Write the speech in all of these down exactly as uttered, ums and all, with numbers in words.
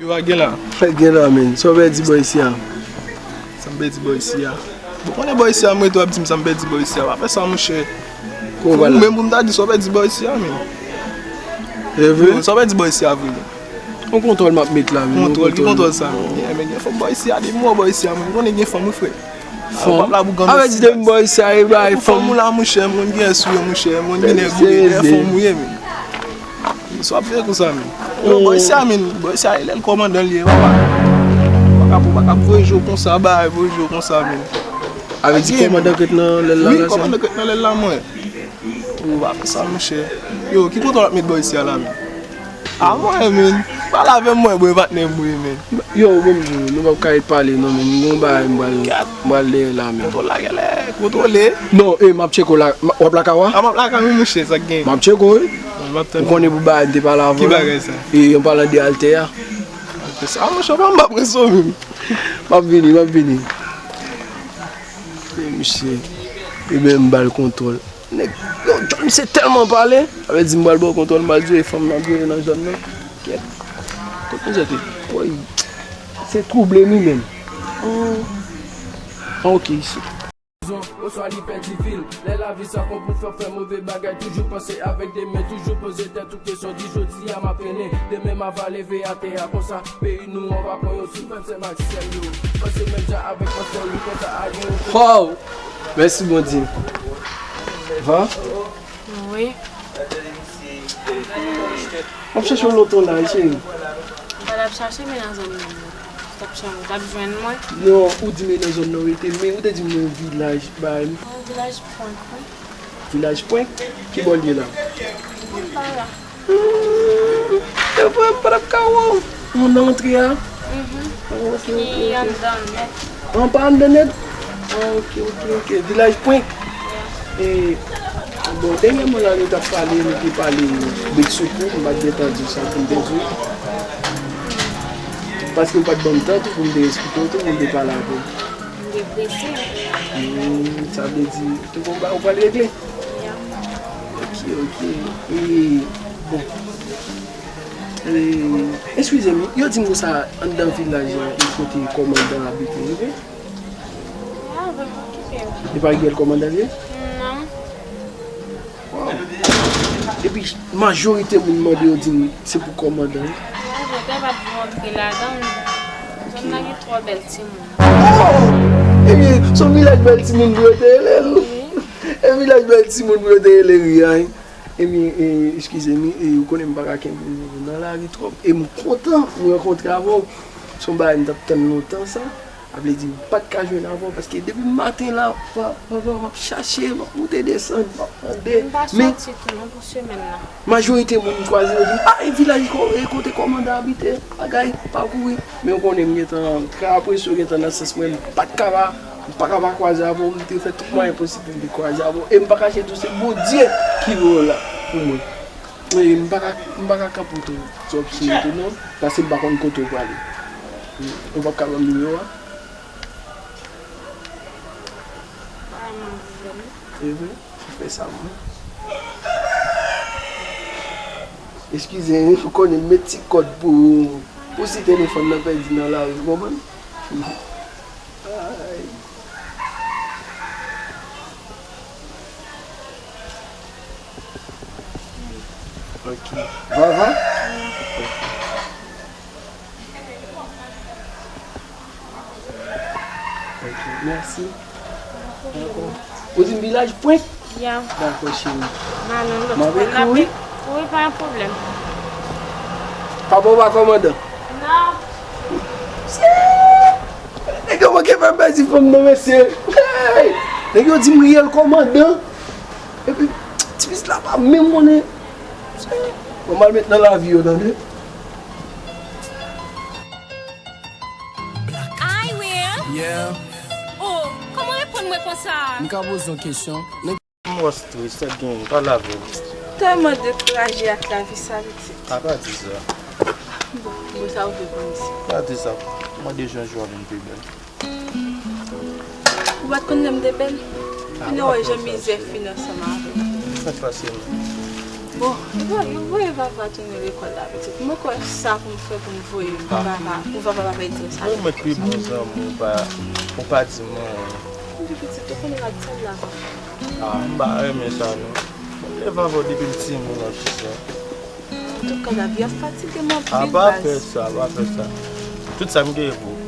Yo, a gen la. Fè gen la, men. Sa w pèdi bò isi a? Sa m pèdi bò isi a? Bon, konnen bò isi a, mwen tou ap di m sa m pèdi bò isi a. Pa fè sa, monchè. Kou ou pral la? Menm pou m ta di sa w pèdi bò isi a, men. E vre? Sa w pèdi bò isi a, vre, men. Yon kontwòl m ap met la, men. Kontwòl, ki kontwòl sa, men? Gen, men gen fanm bò isi a, depi m wè bò isi a, mwen konnen gen fanm, wi, frè. Fanm? Pap la pou granmèsi. Avè di depi m bò isi a, e bay fanm. Fanm ou la, monchè, moun gen sou yo, monchè, moun gen nèg ou ye, gen fanm ou ye, men. Sa w ap fè konsa, men? Yo, bò isi a, men, bò isi a, e lè l kòmandan li ye, papa. Pa ka, pa ka voye je w konsa, bay, voye je w konsa, men. Avè di kòmandan k ret nan lèl la, wi, la, kòmandan k ret nan lèl la, mwen. Ou pa fè sa, monchè. Yo, ki kote w ap met bò isi a la, men? A mwen, men. Pale avè m, mwen, bwen patnè m, wi, men. Yo, bon, m di w, nou p ap ka ret pale, non, men. M gen yon bagay m pral, m pral dèyè la, men. Kontwòl la genlè kontwole. Non, e, m ap tcheke w la. M ap, w ap lakay ou a? A, m ap lakay mwen, monchè, sa k gen? M ap tcheke w, wi. Bon, m ap tann. Ou konnen pou bagay m te pale avè w la. Ki bagay sa? E, an palan de altè a. Altè sa? A, monchè, pa m pa prese w, men. M ap vini, m ap vini. E, misye. Ebyen, m ba l kontwòl. Nèg, yo, John, misye tèlman pale. Sa vle di m pral ba w kontwòl, m pral di w e fanm nan vire nan zòn nan. Kèt. Kot misye te? Woy. Se twouble m, wi, menm. Oh. Ah, ok, isi. Oswa li pèdi vi l. Lè lavi sa pran pou fè, fè move bagay, toujou panse avèk demen, toujou poze tèt ou kesyon, di jodi a m ap trennen, demen m ava leve atè a konsa, peyi nou an va pran yon souf, menm sè m ak sè m yo. Panse menm jan avèk pansè yo, konsa a gen yon Wow! Mèsi Bondye. Va? Wi. M ap chèche w lontan la, cheri. M pa t ap chache, men nan zòn nan. T ap chan-, t ap jwenn mwen. Non, ou di men nan zòn nan w rete, men ou te di m nan yon vilaj, bay. Nan yon vilaj Pwenk, wi. Vilaj Pwenk? Ki bò l ye la? Mwen pa la. Hmm, e vre, m pa t ap ka wè w. Ou nan antre a? Mhm. Ah, ok, ok, ok. Li anndan nèt. An pa anndan nèt? Ah, ok, ok, ok. Vilaj Pwenk? Yeah. E, bon, dènyèman la, nou t ap pale, nou te pale bèk sou kou, m pa t gentan di w sa pou m te di w. Paske ou pa t ban m tan tou pou m te esplike w tou, pou m te pale avè w. M te prese. Hmm, sa vle di, ou te gon bagay ou pral regle? Ya. Ok, ok. E, bon. E, eskize m, yo di m konsa anndan vilaj la, e kote kòmandan abite, e vre? Ya, vre, m okipe yo. E pa Riyèl kòmandan l ye? Non. Wow. Epi, majorite moun mande yo di m se pou kòmandan. Mwen, mwen te pa t vle antre ladan l. Zòn nan gen twò bèl timoun. Oh! Ebyen, se yon vilaj bèl timoun pou yo te rele l. Wi. E vilaj bèl timoun pou yo te rele Riyèl. Ebyen, e, eskize m, e, ou konnen m pa ka kenbe nan lari twòp. E m kontan m rankontre avè w. Se yon bagay m t ap tann lontan sa. Sa vle di, m pa t ka jwenn avè w, paske depi maten la, pa, pa, pa, m ap chache, m ap moute desann, m ap mande. M pa sòti tou non pou semèn nan. Majorite moun m kwaze yo di m, "Ah, e vilaj ko-, e kote kòmandan abite, bagay, pa kouri." Men w konnen m gentan trè apresye w gentan nan sans mwen, m pa t ka pa, m pa ka pa kwaze avè w, m te fè tout mwayen posib pou m te kwaze avè w. E m pa kache di w, se Bondye ki voye w la pou mwen. E m pa ka, m pa ka kanpe w tou, twòp sou wout ou non, paske m pa konn kote w prale. Ou p ap ka ban m nimewo a? Ba m nimewo. E vre? Ou fè sa mwen. Eskize, ou konnen m met ti kòd pou, pou si telefòn nan pèdi nan lari, ou konprann? Ay. Ok. Vava? Ok, mèsi. Dakò. Ou di m vilaj Pwenk? Ya. Dakò, cheri. M ale lòt fwa n ap ekri, wi. Wi, pa gen pwoblèm. Papa w pa kòmandan? Non. Nèg yo manke fè m pèdi fanm nan, mesye. Hey! Nèg yo di m Riyèl kòmandan. Epi, ti pitit la pa menm konnen. Bon, m al met nan lavi yo, tande. Black. Hi, Will. Yeah. Oh, kòman reponn mwen konsa? M ka poze yon kesyon? Nèg m wè stres, sa gen, pale avè l. Tèlman dekouraje ak lavi sa, pitit. A pa di sa. Bon, bon, sa ou vle pou misye? Pa di sa. Mande jan jou a vin pi bèl. Ou pa t konn lè m te bèl? Ah, m ap konn sa, cheri. Kounye a w wè jan mizè fin ansanm avè m. Sa k pase menm? Bon, nou voye Vava tounen lekòl la, pitit. Mwen kwè sa pou m fè pou m voye Vava, pou Vava pa pèdi sa. Mwen, mwen pi bon zanmi w pa, ou pa di m anyen. Epi pitit, ou konnen l ap di sa l la. Ah, m pa renmen sa non. Mwen lè Vava depi l timoun an, chisa. Antouka, lavi ap fatige m anpil, baz. A pa fè sa, pa fè sa. Tout sa m genyen pou ou.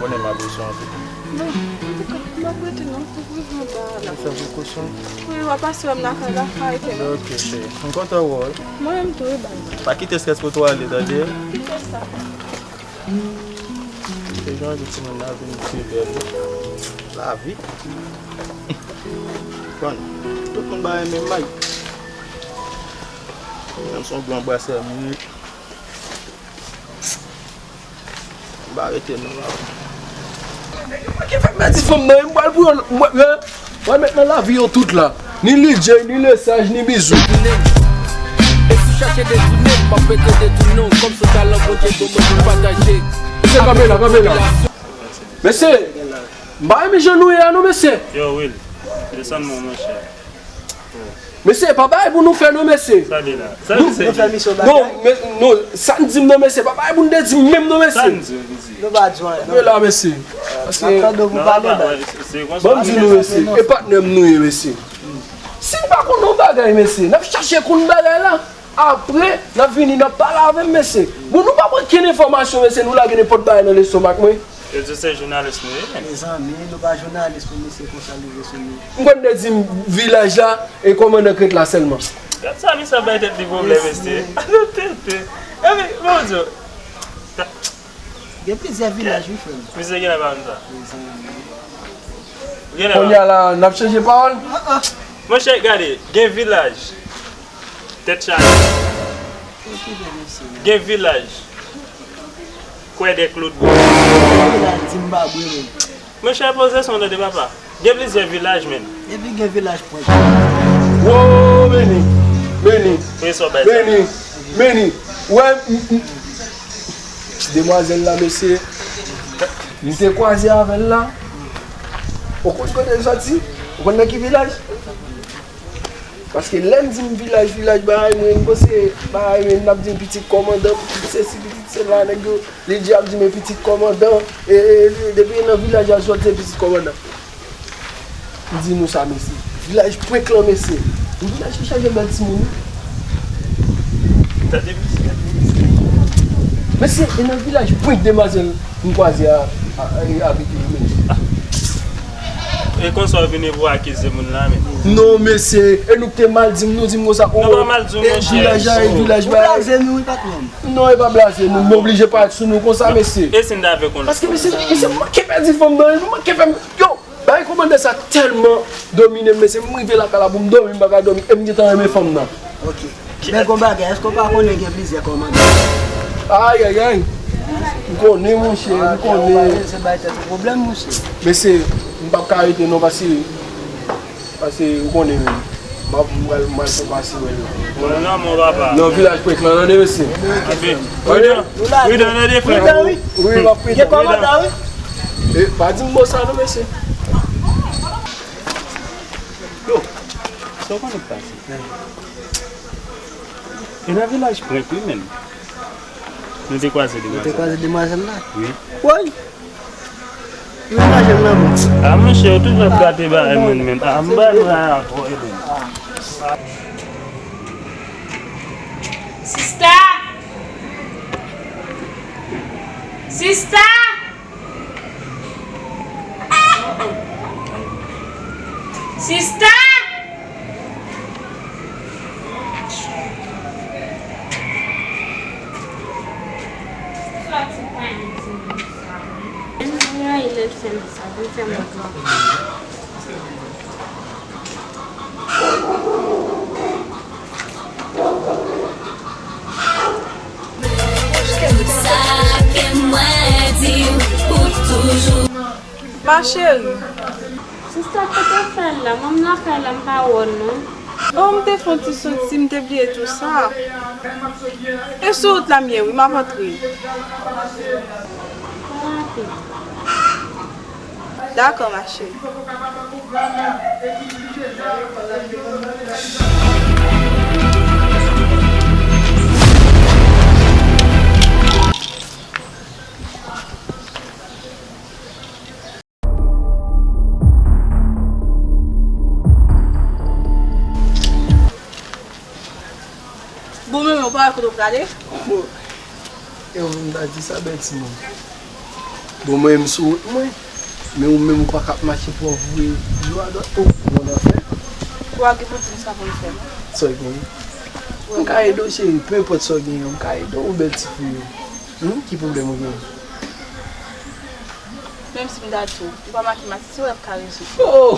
Konnen m apresye w anpil. Bon, antouka, m ap rete non, pou rive anba a la. Ou fè prekosyon? Wi, w ap pase wè m lakay la, pa rete non. Ok, cheri. M kontan wè w wi. Mwen menm tou wi, baz. Pa kite estrès pote w ale, tande? Kite sa. Se jan de timoun la vin pi bèl wi. Lavi. Bon, tout moun pa renmen Mike. Menm se yon gran brasè m ye. M pa rete non la. Ki fè m pèdi fanm nan, m pral pou yo, mwen, mwen, mwen met nan lavi yo tout la. Ni Lidjey, ni Lesaj, ni Bizou. E si w chache detounen m, m ap pete detounen w. Kòm se talan Bondye ban mwen pou pataje. Mesye, kanpe la, kanpe la. Mesye, m pa renmen jan nou ye a non, mesye. Yo, Will, desann mwen, monchè. Mesye, pa bagay pou nou fè non, mesye. Sa li la? Sa li se? Nou fè misyon bagay. Non, men, non, sa n di m non, mesye, pa bagay pou n te di m menm non, mesye. Sa n di w, li di? Nou pa di w anyen non. Kanpe la, mesye. Paske n ap tande w pou pale, baz. Ban m di nou, mesye, e patnè m nou ye, mesye. Si n pa konn yon bagay, mesye, n ap chache konn bagay la. Apre, n ap vini, n ap pale avè m, mesye. Bon, nou pa pran kenn enfòmasyon, mesye, nou lage nenpòt bagay nan lestomak mwen. Yo di se jounalis nou ye, menn. Mezanmi, nou pa jounalis pou misye konsa rive sou nou. M konn te di m vilaj la e kòmandan Krèt la sèlman. Gad sa misye ap bay tèt li pwoblèm, mesye. Tèt, tèt. Epi, bon, Dye. Gen plizyè vilaj, wi, frè m. Misye genlè pa konn sa. Mezanmi. Genlè pa. Kounye a la, n ap chanje pawòl? Monchè, gade, gen vilaj. Tèt chaje. Gen vilaj. Kwè de klot bouch. Vilaj di m pa bwe menm. Monchè, poze son tande papa. Gen plizyè vilaj, menn. Epi gen vilaj pwent. Wo, Meni. Meni. Meni. Meni. Wè, m, m, demwazèl la, mesye. M te kwaze avè l la. Ou konn kote l soti? Ou konn nan ki vilaj? Paske lè n di m vilaj, vilaj, bagay, mwen, m panse, bagay, mwen, n ap di m pitit kòmandan, pitit sesi, pitit sela, nèg yo, li di ap di m e pitit kòmandan, e, e, e, depi nan vilaj a soti, se pitit kòmandan. M di nou sa, mesye. Vilaj Pwenk lan, mesye. Yon vilaj ki chaje bèl timoun, wi. Tande, mesye. Mesye, e nan vilaj Pwenk demwazèl m kwaze a, a, a, abite, wi, mesye. E konsa w vini pou w akize moun la, men. Non, mesye. E nou k te mal di m, nou di m konsa, o, e vilaj la, e vilaj la. Ou blaze nou, wi, patnè m. Non, e pa blaze nou, m oblije parèt sou nou konsa, mesye. E si n ta avèk yon lòt. Paske, mesye, mesye, m manke pèdi fanm nan, nou manke fè m, yo, bagay kòmandan sa tèlman domine m, mesye, m rive lakay la pou m dòmi, m pa ka dòmi, e m gentan renmen fanm nan. Ok. Men gon bagay, èske w pa konnen gen plizyè kòmandan? Ayayay. M konnen, monchè, m konnen. Se bay tèt ou pwoblèm, monchè. Mesye, m p ap ka rete non, paske, paske ou konnen menm. M ap, m pral, m pral fè pase wè l la. Nan, nan, mon papa. Nan vilaj Pwenk lan, tande, mesye. Pridan, pridan, tande, frè. Pridan, wi. Wi, m ap pridan. Gen kòmandan, wi. E, pa di m mo sa non, mesye. Yo, sa w konnen k pase? E nan vilaj Pwenk wi menm. Nou te kwaze demwazèl. Nou te kwaze demwazèl la? Wi. Woy! Wi, mwazel nan bon. A monchè, ou toujou ap gate bagay moun menm. A, m ba nou la ankò, e bon. Sista! Sista! Sista! Soti pa yon ti moun sa. Mwen rayi lè l fè m sa, vin fè m wont la. Sa ke mwen di w, ou toujou. Ma chérie. Sista, kote w fè l la? Mwen m lakay la, m pa wè w non. Oh, m te fè yon ti soti, m te bliye tou sa. E sou wout la m ye wi, m ap antre. Pa rapid. Dakò, ma chérie. Ou pa wè kote w prale? Bon, e ou menm ta di sa, bèl timoun. Bon, mwen menm sou wout mwen, men ou menm ou pa ka ap mache pou w voye dlo a dwat. Oh, bon afè. Ou a gen pou di m sa pou m fè, non? Sa w gen? M ka ede w, cheri, pe enpòt sa w gen, m ka ede w, bèl ti fi. Hmm, ki pwoblèm ou gen? Menm si m ta di w, ou pa make matik, se ou k ap ka rezoud. Oh!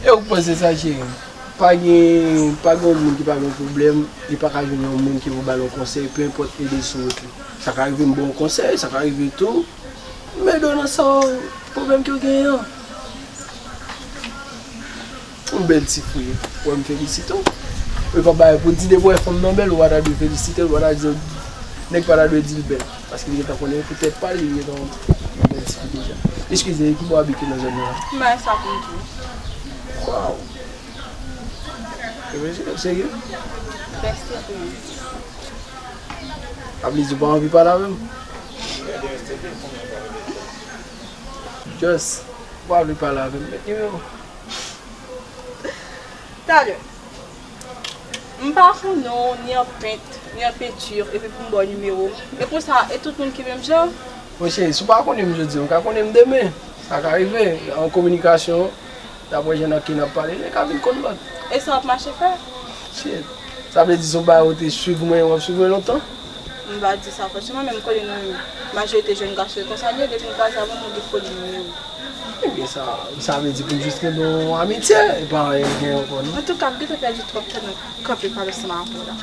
E ou k panse sa, cheri? Pa gen, pa gen yon moun ki pa gen yon pwoblèm, li pa ka jwenn yon moun ki pou ba l yon konsèy, pe enpòt ede sou wout li. Sa ka rive m ba w yon konsèy, sa ka rive tou, m ede w nan sa w, pwoblèm ke w genyen an. Yon bèl ti fi, wè m felisite w. Ou pa bay pou di depi w wè fanm nan bèl, ou pa ta dwe felisite l, ou pa ta di, nèg pa ta dwe di l bèl. Paske li gentan konnen pou tèt pa l, li gentan yon bèl ti fi deja. Eskize, ki bò w abite nan zòn nan la? M bay sa pou m di w. Waw! Serye? Bèste pou mwen. Sa vle di w pa anvi pale avè m? Just, ou pa vle pale avè m, met nimewo. Talè. M pa konnen w ni an pent, ni an penti, epi pou m ba w nimewo m. E konsa, e tout moun ki menm jan? Monchè, si w pa konnen m jodi a, w ka konnen m demen. Sa ka rive. An kominikasyon, daprè jan nan ki n ap pale, nèg ka vin konn lòt. E sa w ap mache fè? Shit. Sa vle di se yon bagay ou te swiv mwen, w ap swiv mwen lontan? M pa di sa franchman, men m konnen nou majorite jèn gason e konsa nou ye, depi n kwaze avè w, nou gen foli nou ye. Ebyen, sa, sa vle di pou n jis kenbe yon amitye, e pa anyen gen ankò, non? Antouka, m gentan pèdi twòp tan nan kanpe pale ansanm avè w la.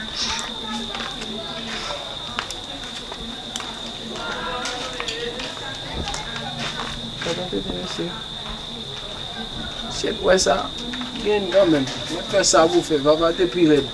Sa tante de mesye. Shit, wè sa. Gen kanmenm. Mwen fè sa pou fè. Papa te pi rèd.